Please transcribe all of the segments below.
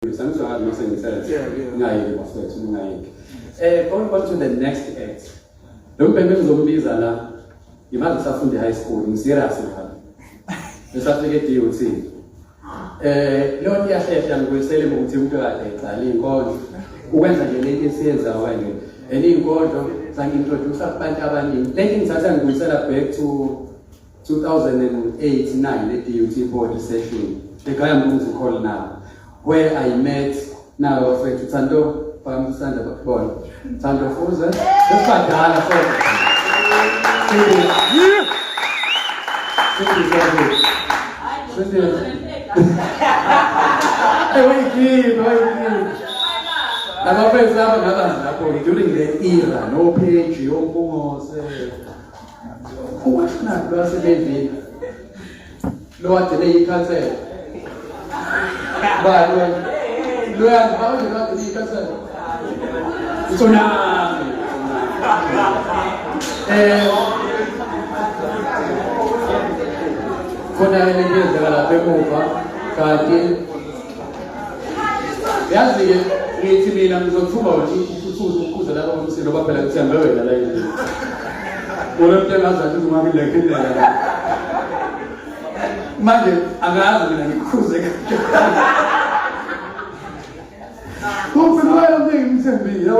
Sangizwakali mase ngithethe. Ngingayeki bafethu, ngingayeki. Going on to the next act. Lo mbhemu engizombiza la, ngimazi ngisafunda e-high school, ngiserious ngalo. Ngisafika e-DUT. Leyo nto iyahlehla ngibuyisele ngokuthi umuntu kade eqala iy'nkondlo. Ukwenza nje lento esiyenzayo kanje. And iy'nkondlo zangi-introduce kubantu abaningi. Lento ingithatha ngibuyisela back to 2008 9 at DUT board session. The guy I'm going to call now, where I met now bafethu Thando, phakamisa isandla bakubona. Thando Fuze, sesibadala sonke. Sindi. Sindi, Sindi. Sindi. Hey, wayikhipha, wayikhipha. Labafethu laba ngabazi lapho during the era, no page, yompungose. Ukwashona lwaselevini. Lo wagcine yikhansela. Bani wena? Loya bawuze lo wagcine yikhansela. Tsunami. Khona ke lento yenzeka lapha emuva kanti yazi-ke ngithi mina ngizothumba wena uthuthuze ukukhuza lapha komsilo ngoba phela ngithembe wena la endlini. Wona umuntu engazathi uzungangilekhe indlela la. Manje angazi mina ngikukhuze kanjani. Kumfana wena umuntu engimthembile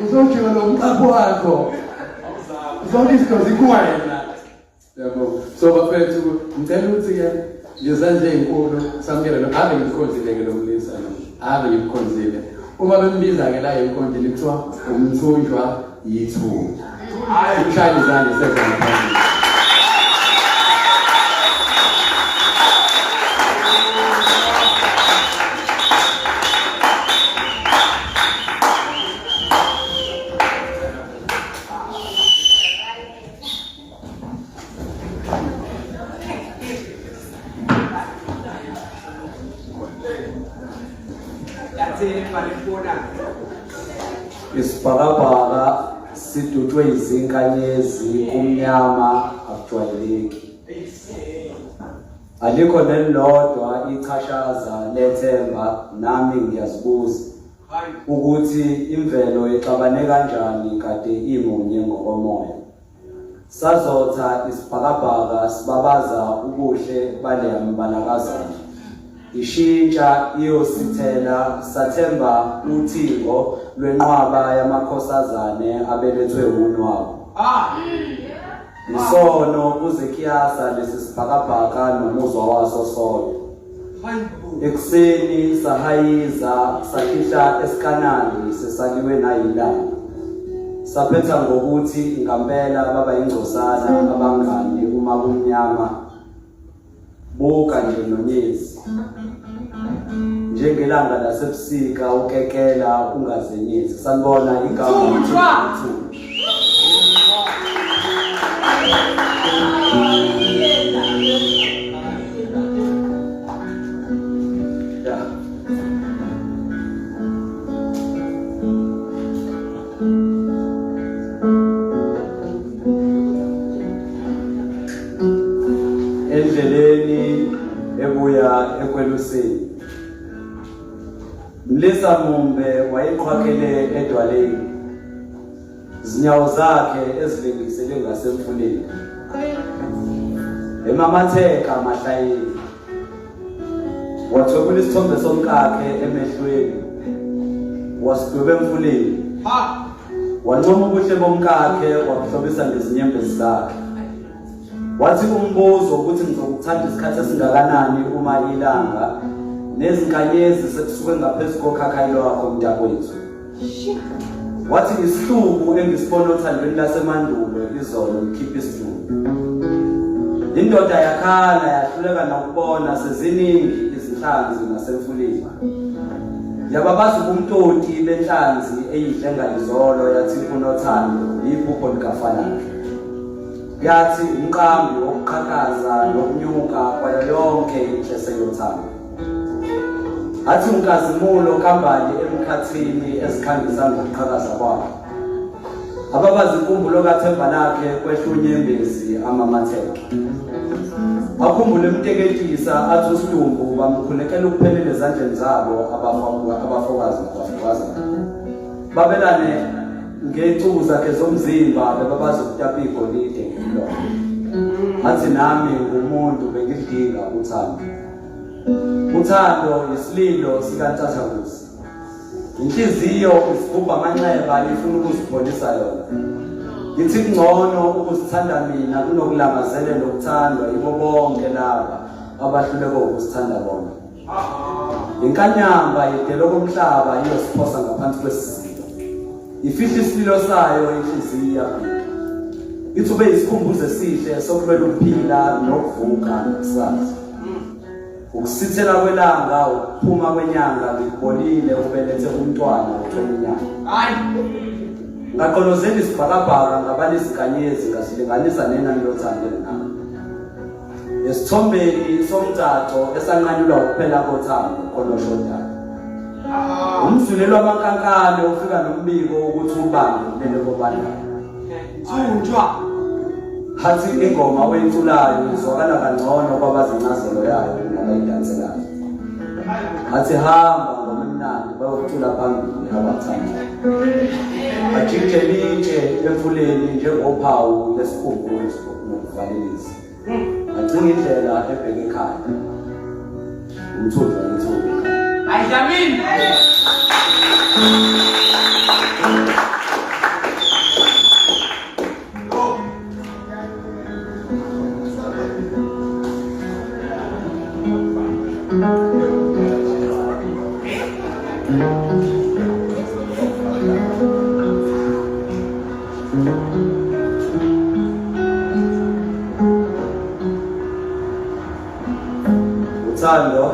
uzojika lo mqapho wakho. Zonke izinto zikuwena. Yabo. So bafethu ngicela ukuthi ke ngezandla ezinkulu samukele lo ave ngimkhonzile ke lo mlisa lo. Ave ngimkhonzile. Uma bembiza ke la enkondleni kuthiwa umthunjwa yithuna. Simshayele izandla seza ngaphambili. Isibhakabhaka sidutshwe izinkanyezi kumnyama akujwayeleki. Alikho nelilodwa ichashaza lethemba nami ngiyazibuza ukuthi imvelo ixabane kanjani kade imunye ngokomoya. Sazotha isibhakabhaka sibabaza ubuhle baleya mibalakazana. Ishintsha iyosithela sathemba uthingo lwenqwaba yamakhosazane abelethwe wunwabu. Isono kuze kuyasa lesi sibhakabhaka nomuzwa waso sodwa. Ekuseni sahayiza sakhihla esikanani sesaliwe nayilanga. Saphetha ngokuthi ngampela baba yingcosana abangani uma kumnyama. Buka nje nonyezi. Njengelanga lasebusika ukekela ungazenyezi. Sanibona igama. Endleleni ebuya ekweluseni Mlisa Mumbe wayeqhwakele edwaleni Zinyawo zakhe ezilengisele ngasemfuleni. Emamatheka mahlayeni. Wathwebula isithombe somkakhe emehlweni. Wasidweba emfuleni. Ha! Wancoma ubuhle bomkakhe wabuhlobisa ngezinyembezi zakhe. Wathi umbuzo ukuthi ngizokuthanda isikhathi esingakanani uma ilanga nezinkanyezi sekusuke ngaphezu kokhakhayi lwakho mntakwethu. Wathi isihluku engisibona othandweni lasemandulo izolo ngikhipha isidumbu. Indoda yakhala yahluleka nokubona seziningi izinhlanzi ngasemfuleni. Yababaza ubumtoti benhlanzi eyidle ngalizolo yathi unothando yiphupho likafalakhe. Yathi umqambi wokuqhakaza nokunyuka kwayo yonke inhlese yothando. Athi unkazimulo kambali emkhathini ezikhangisa ngokuqhakaza kwakhe. Ababazi inkumbulo kaThemba lakhe kwehlunyembezi amamatheke. Akhumbule emteketisa athi uSidumbu bamkhulekela ukuphelela ezandleni zabo abafokazi nabafokazana. Babelane ngecubu zakhe zomzimba bebabazi ukutapa igolide ngemlomo. Athi nami ngumuntu bengidinga uthando. Uthando isililo sikantathakusa. Inhliziyo isigubha amanxeba ifuna ukuzipholisa yona. Ngithi kungcono ukuzithanda mina kunokulangazelela ukuthandwa yibo bonke laba abahluleka ukusithanda bona. Inkanyamba idele komhlaba iyosiphosa ngaphansi kwesiziba. Ifihla isililo sayo inhliziyo iyabhika. Ithi ube yisikhumbuzo esihle sokulwela ukuphila nokuvuka kusasa. Ukusithela kwelanga, ukuphuma kwenyanga ngikubonile ubelethe umntwana uthola inyanga. Hayi. Ngaqolozela isibhakabhaka ngabala izinkanyezi ngazilinganisa nenani lothando enginalo. Esithombeni somgcagco esanqanyulwa ukuphela kothando koloshodayo. Umzulelo wamankankane ufika nombiko ukuthi ubambe ulele kobandayo. Thunjwa. Hathi ingoma oyiculayo izwakala kangcono kwabazincazelo yayo kunabayidanselayo. Hathi hamba ngoma emnandi bayocula phambili abathanda. Ajike litshe emfuleni njengophawu lesikhumbuzo nokuvalelisa. Agcina indlela ebheke ekhaya. Umthunzi ayithuki ekhaya. Ayidlamini. Uthando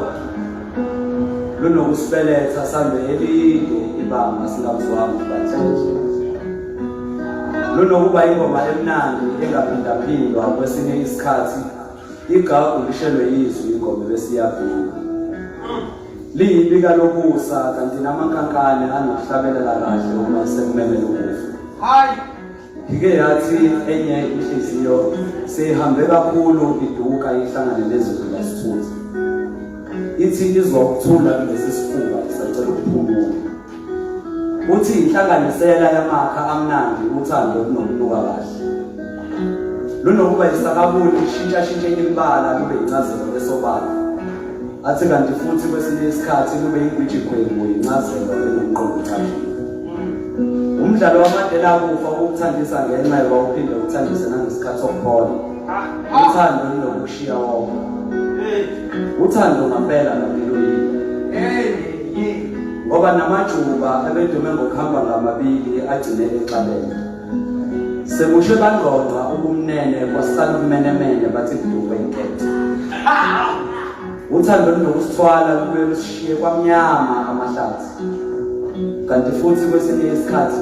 lunokusibeletha sambe elide ibanga singabuzwanga ubathethe. Lunokuba ingoma emnandi engaphindaphindwa kwesinye isikhathi igagu lishelwe yizwi ingoma bese iyabhina. Liyibika lokusa kanti namankankane anokuhlabelela kahle uma sekumemela ukufa. Hayi. Ike yathi enye inhliziyo seyihambe kakhulu iduka ihlangane nezigula sithuthi. Ithi izwa ukuthula kulesi sifuba isacela ukuphumula. Uthi inhlanganisela yamakha amnandi uthando lunokunuka kahle. Lunokuba isakabuli lishintshashintshe imibala lube incazelo esobala. Athi kanti futhi kwesinye isikhathi lube ingwijikhwebu incazelo enomqondo ocashile. Umdlalo waMandela kufa ukuthandisa ngenxa yoba uphinde uthandise nangesikhathi sokuphola. Uthando lunokushiya wonke. Uthando ngampela ngampilo yini. Ngoba namajuba ebedume ngokuhamba ngamabili agcine exabene. Sekushe bangqongqa ubumnene kwasala ubumenemene bathi kuduke inkethe. Uthando lunokusithwala lubuye lusishiye kwamnyama amahlathi. Kanti futhi kwesinye isikhathi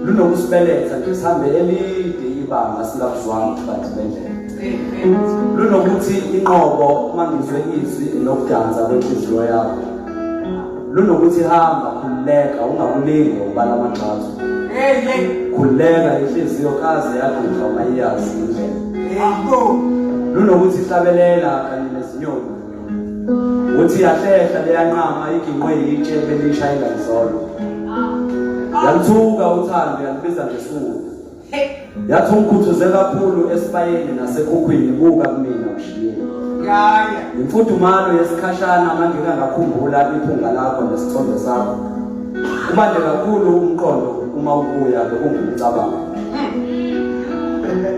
lunokusibeletha nje sihambe elide ibanga singabuzwanga ububanzi bendlela. Lunokuthi inqobo uma ngizwe izwi nokudansa kwenhliziyo yakho. Lunokuthi hamba khululeka ungakulinge ubala amagxathu. Khululeka inhliziyo kaze yadudla uma iyazi indlela. Lunokuthi hlabelela kanye nezinyoni. Uthi yahlehla leyanqama iginqwe yitshe belishayela izolo. Yalithuka uthando yalibiza ngesuku. Yathi ungikhuthuze kakhulu esibayeni nasekhukhwini buka kumina ushiyeni. Yaya. Imfudumalo yesikhashana mangike ngakhumbula iphunga lakho nesithombe sakho. Ubande kakhulu umqondo uma ubuya bekungumcabango.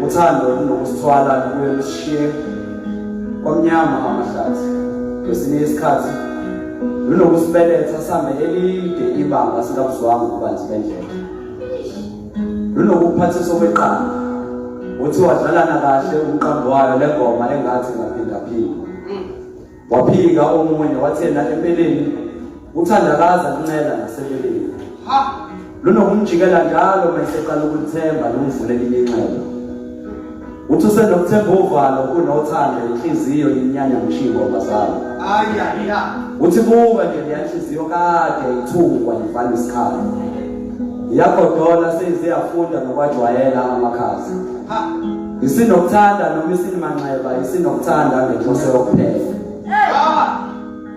Uthando lunokusithwala lubuye lusishiye kwamnyama amahlathi. Kwesinye isikhathi lunokusibeletha sambe elide ibanga singabuzwanga ububanzi bendlela. Lunokuphathisa okweqanda. Uthi wadlalana kahle umqambi wayo le ngoma engathi ngaphindaphinda. Waphika omunye wathi yena empeleni uthandakaza kuncela nasebeleni. Ha. Lunokumjikela njalo uma eseqala ukulithemba lumvulela iminxeba. Uthi usenokuthemba uvalo kunothando inhliziyo inyanya ngisho ingoma zayo. Aya ya. Uthi buka nje leya nhliziyo kade ithungwa ivala isikhala. Iyagodola seyize yafunda nokwajwayela amakhaza. Isinokuthanda noma isinimanxeba isinokuthanda ngenhloso yokuphela.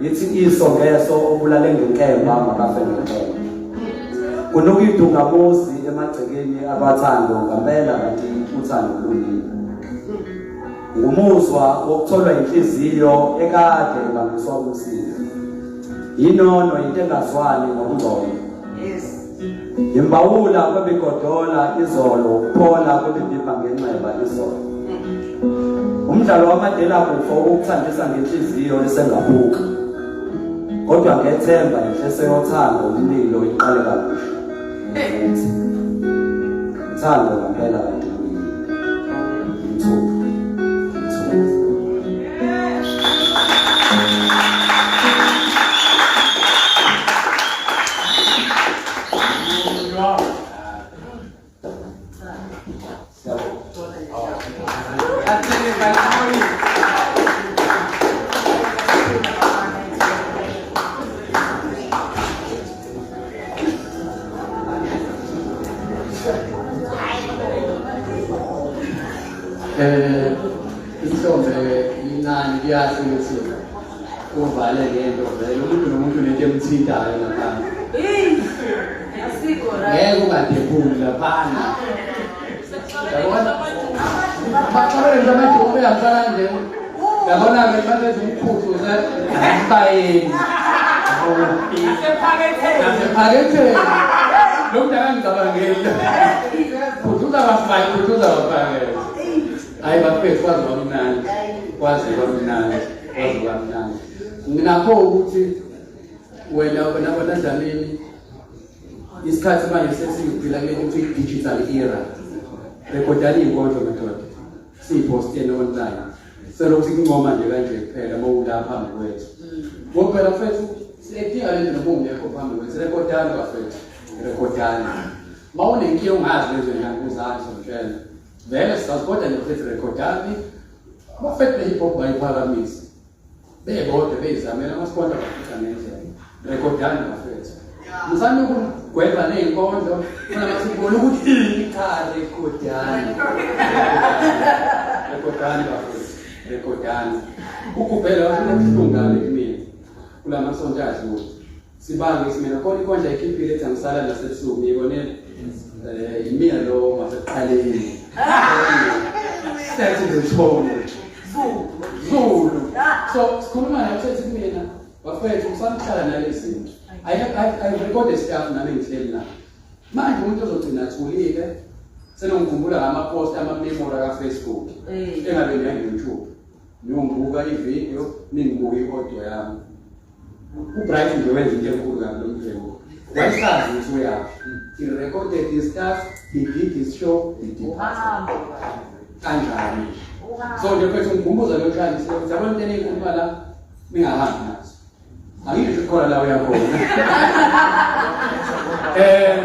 Ithi iso ngeso obulale ngenkemba makafe ngenkemba. Kunuka idungamuzi emagcekeni abathando ngempela kanti uthando lungile. Ngumuzwa wokutholwa inhliziyo ekade ibambiswa umsindo. Yinono into engazwani nokungcono. Yes. Imbawula kwebigodola izolo, ukuphola kwebibhibha ngenxeba izolo. Umdlalo wamadela kufa ukuthandisa ngenhliziyo esengaphuka. Kodwa ngethemba inhlese yothando umlilo iqale kabusha. Futhi uthando ngempela kanti luyini? Ngithuka. Ngithuka. Eh inhlombe incane kuyasho ukuthi uvale ngento vele umuntu nomuntu unento emthintayo laphana. Ngeke ungadephuli laphana. Yabona? Baxabele nje amajuba uyaqala nje. Yabona-ke babenza umkhuthu usebayeni. Nasephaketheni. Nasephaketheni. Lo muntu akangicabangeli. Khuthuza bafake, khuthuza bafake. Hayi bafethu kwaze kwamnandi. Kwaze kwamnandi. Kwaze kwamnandi. Nginakho ukuthi wena wena wena Dlamini isikhathi manje sesiphila kule nto kuthiwa i-digital era. Rekhodani iy'nkondlo madoda. Siyiposteni online. Selokhu sikuncoma nje kanje kuphela uma ula phambi kwethu. Ngoba phela mfethu siyayidinga le nto noma ungekho phambi kwethu. Rekhodani bafethu. Rekhodani. Uma unenkinga ungazi lezo nyanga uzazi ngitshela. Vele sisazi kodwa nje mfethu rekhodani. Abafethu be-hip hop bayiphakamisa. Bebodwa beyizamela ama-sponsor bafica ngendlela. Rekhodani bafethu. Musani ukugweva ney'nkondlo funa bathi ubona ukuthi ini cha rekhodani. Rekhodani bafethu. Rekhodani. Ugubhela washo kubuhlungu kabi kumina kula masonto adlule. Sibange simina khona inkondlo ayikhiphile ethi angisala nasebusuku ngiyibonile. Eh imina lo wasekuqaleni. Set the tone. Zulu. So sikhuluma naye usethi kumina bafethu ngisahlala nalesi sinto. I record stuff nami ngihleli la. Manje umuntu ozogcina athulile senongikhumbula ngama-post ama-memory ka-Facebook engabe ngiya YouTube. Niyongibuka i-video ningibuka i-audio yami. UBright nje wenza into enkulu kabi lo mdleko. Wayesazi ukuthi uyaphi. He recorded his stuff, he did his show, he departed. Kanjani? So nje mfethu ngikhumbuza lo mshayeli ukuthi yabona into eniyikhuluma la ningahambi nazo. Angisho khona la uyakhona. Eh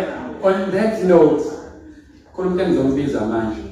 on that note khona umuntu engizombiza manje.